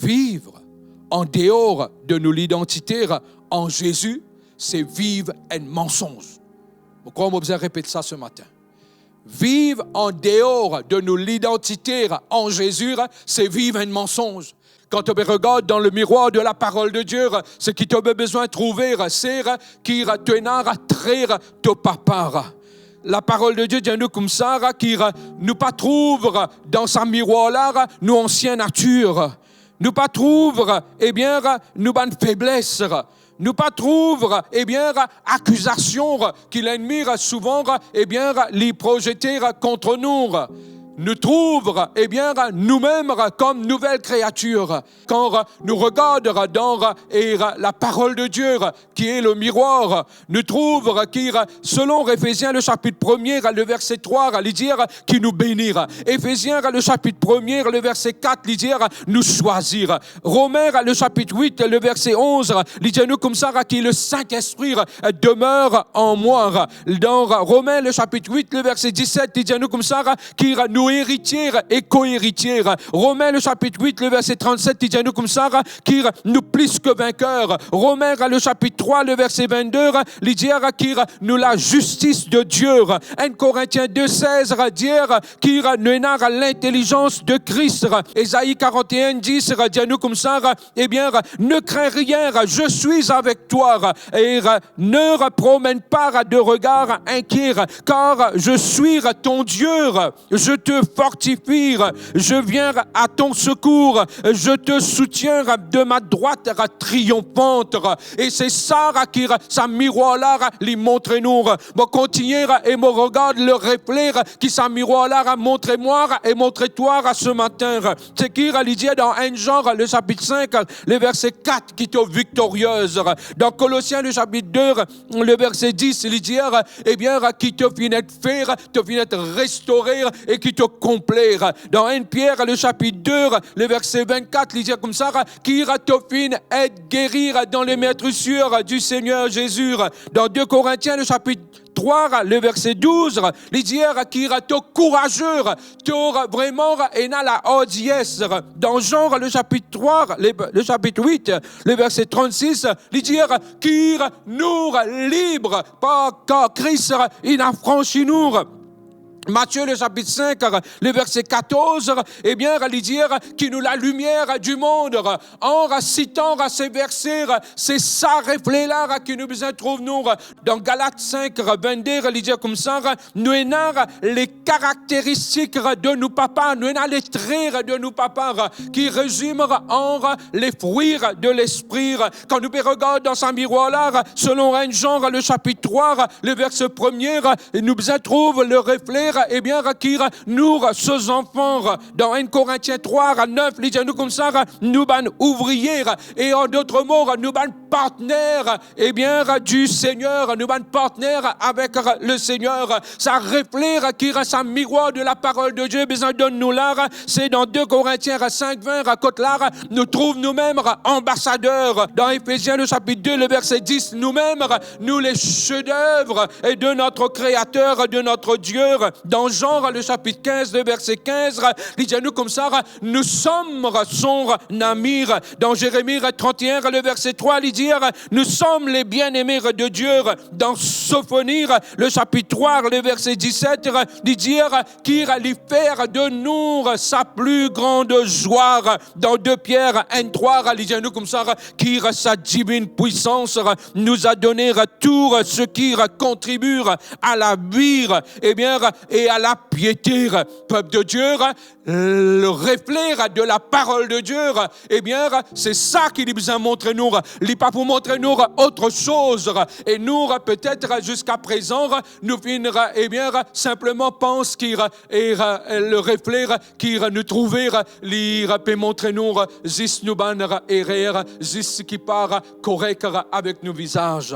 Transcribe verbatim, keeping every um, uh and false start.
Viv an deor de nou lidantite an Zezi, se viv enn mansonz. Mo krwar mo bizin repet sa se matin. Viv an deor de nou lidantite an Zezi, se viv enn mansonz. Kan to pe regard dan le mirwar de la parol de Die, seki to pe bizin trouve, se ki to ena tre to papa. La parol de Die dir nou koumsa ki nou pa trouv dan sa mirwar la nou ansien natir. Nou pa trouv, ebien, nou bann febles. Nou pa trouv, ebien, akizasion ki lennmi souvan, ebien, li prozete kont nou. Nou trouv, ebien, noumem kom nouvel kreatir. Kan nou regard dan, e, la parol de Die, ki e le mirwar, nou trouv ki, selon Efezien, le sapit premie, le verse trwa, li dir ki nou beni. Efezien, le sapit premie, le verse kat, li dir nou swazir. Romin, le sapit wit, le verse onz, li dir nou koumsa ki le Sint-Espri demeure en moi. Dan Romin, le sapit wit, le verse diset, li dir nou koumsa ki nou eritie e koeritie. Romin, le sapit wit, le verse trannset, li dir nou koumsa ki nou plis ke vinker. Romin, le sapit trwa, le verse vennde, li dir ki nou lazistis de Die. Enn Korintien de sez dir ki nou ena lintelizans de Kris. Ezai karant-e-enn dis dir nou koumsa, ebien, ne crains rien, je suis avec toi. Et ne promène pas de regard inquiet, car je suis ton Dieu. Je te fortifie, je viens à ton secours, je te soutiens de ma droite triomphante. E se sa ki sa mirwar la li montre nou. Mo kontinie e mo regard le refle ki sa mirwar la montre mwa e montre twa se matin. Seki li dir dan enn Zan, le sapit sink, le verse kat, ki to viktorie. Dan Kolosien, le sapit de, le verse dis, li dir, ebien, ki to finn et fer, to finn et restore e ki to konple. Dan enn Pier, le sapit de, le verse vennkat, li dir koumsa, ki to finn et geri dans les meurtrissures du Seigneur Jésus. Dan de Korintien, le sapit trwa, le verse douz, li dir ki to kouraze, to vreman ena laardies. Dan Zan, le sapit trwa, le, le sapit wit, le verse trannsis, li dir ki nou lib, par, kar Kris inn afransi nou. Matie, le sapit sink, le verse katorz, ebien, li dir ki nou lalimier du monde. An sitan se verse, se sa refle la ki nou bizin trouv nou. Dan Galat sink, vennde, li dir koumsa, nou ena le karakteristik de nou papa, nou ena le tre de nou papa, ki rezime an le fwi de Lespri. Kan nou pe regard dan sa mirwar la, selon enn Zan, le sapit trwa, le verse premie, nou bizin trouv le refle, ebien, ki nou so zanfan. Dan enn Korintien trwa, nef, li dir nou koumsa, nou bann ouvrie, e an dot mo, nou bann partner, ebien, du Seigneur, nou bann partner avek le Seigneur. Sa refle ki sa mirwar de la parol de Die bizin donn nou la, se dan de Korintien sink vin, kot la nou trouv noumem anbasader. Dan Efezien, le sapit de, le verse dis, noumem, nou le chef-d'œuvre de notre Créateur, de notre Dieu. Dan Zan, le sapit kinz, le verse kinz, li dir nou koumsa, nous sommes son ami. Dan Zeremi trant-e-enn, le verse trwa, li dir, nous sommes les bien-aimés de Dieu. Dan Sofoni, le sapit trwa, le verse diset, li dir ki li fer de nou sa pli gran zwa. Dan de Pier enn trwa, li dir nou koumsa, ki sa divine puissance nous a donné tout ce qui contribue à la vie, ebien, et à la piété. Pep de Die, le refle de la parol de Die, ebien, se sa ki li bizin montre nou. Li pa pou montre nou ot soz. E nou, petet, ziska prezan, nou finn, ebien, sinpleman panse ki, e, le refle ki nou trouve, li pe montre nou zis nou bann erer, zis seki pa korek avek nou vizaz.